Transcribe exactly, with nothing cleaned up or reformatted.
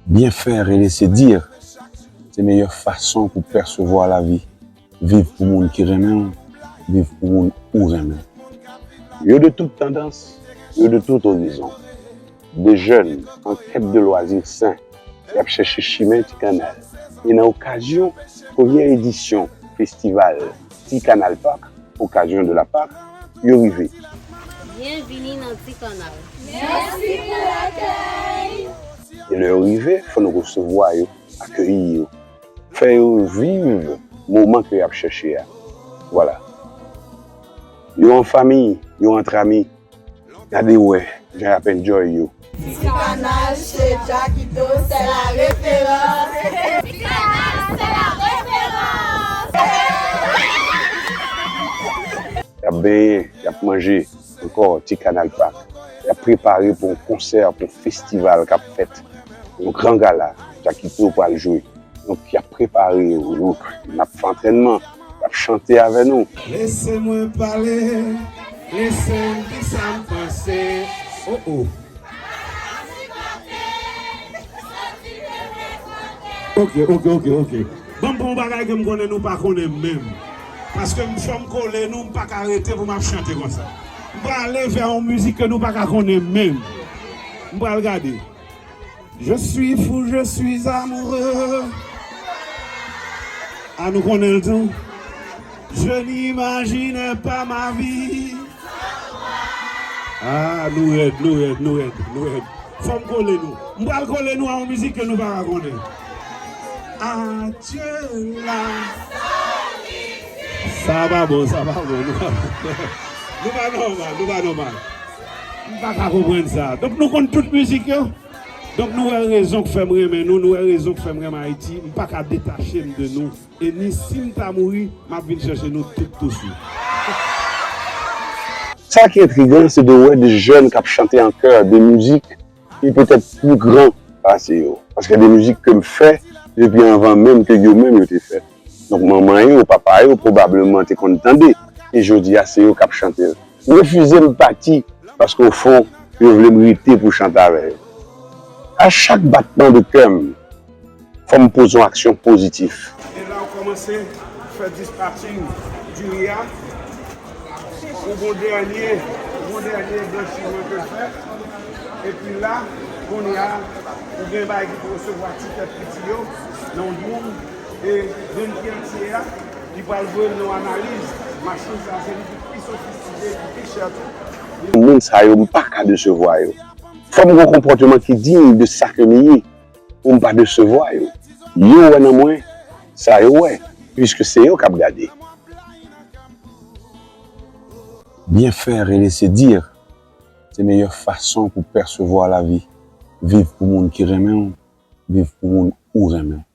Bien faire et laisser dire, se meyè fason pou pèsevwa lavi. Viv pou moun ki renmen w, viv pou moun ou renmen. Yo de tout tandans, yo de tout horizon. De jeunes en quête de loisirs sains, y ap chèche chimen Ti Kanal. E nan okazyon premyè edisyon festival Ti Kanal Park, occasion de la Pâque, yo rive. Byenvini nan Ti Kanal. Mèsi pou lakèy. E lè yo rive, fò nou resevwa yo, akeyi yo, fè yo viv moman ke y ap chèche a. Vwala. Yo an fanmi, yo antre ami. Gade wè jan y ap enjoy yo. Ti Kanal chez Jackito, c'est la référence. Ti Kanal, c'est la référence. Y ap benyen, y ap manje ankò Ti Kanal Park. Y ap prepare pou yon konsè, pou yon festival k ap fèt. Yon gran gala, Jackito pral jwe. Donk, y ap prepare yo. Donk, n ap fè antrènman, y ap chante avè nou. Lese mwen pale, lese m di sa m panse. Oh, oh. Ok, ok, ok, ok. Ban m pran yon bagay ke m konnen nou pa konnen menm. Paske m, fò m kole nou, m pa ka rete pou m ap chante konsa. M prale vè yon mizik ke nou pa ka konnen menm. M pral gade. Je suis fou, je suis amoureux. A, nou konnen l tou. Je n'imaginais pas ma vie. A, nou rèd, nou rèd, nou rèd, nou rèd. Fò m kole nou. M pral kole nou a yon mizik ke nou pa ka konnen. Adieu la. Sa pa bon, sa pa bon. Nou pa, nou pa nòmal, nou pa nòmal. M pa ka konprann sa. Donk, nou konn tout mizik yo. Donk, nou wè rezon k fè m renmen nou, nou wè rezon k fè m renmen Ayiti. M pa ka detache m de nou. E ni si m ta mouri, m ap vin chèche nou tout touswit. Sa ki entrigan, se de wè de jèn k ap chante an kè de mizik ki petèt pli gran pase yo. Paske de mizik ke m fè depi anvan menm ke yo menm yo te fèt. Donk, manman yo, papa yo pwobableman te konn tande, e jodi a, se yo k ap chante l. M refize m pati, paske ofon, yo vle m rete pou chante avè yo. A chak batman de kè m, fò m poze yon aksyon pozitif. E la, w kòmanse fè dispatching diri a. Ou gon dènye, ou gon dènye blanchiman ke l fè. Epi la, kounye a, ou gen bagay ki pou resevwa ti tèt piti yo nan yon dwoum. E grenn ki antye a, li pral voye l nan yon analiz. Machin sa, se li ki pi sofistike, ki pi chè tou. Moun sa yo, m pa ka desevwa yo. Fò m gen yon konpòteman ki diy de sa ke m ye, pou m pa desevwa yo. Yo wè nan mwen sa yo wè, piske se yo k ap gade. Bien faire et laisser dire, se meyè fason pou pèsevwa lavi. Viv pou moun ki renmen w, viv pou moun ou renmen.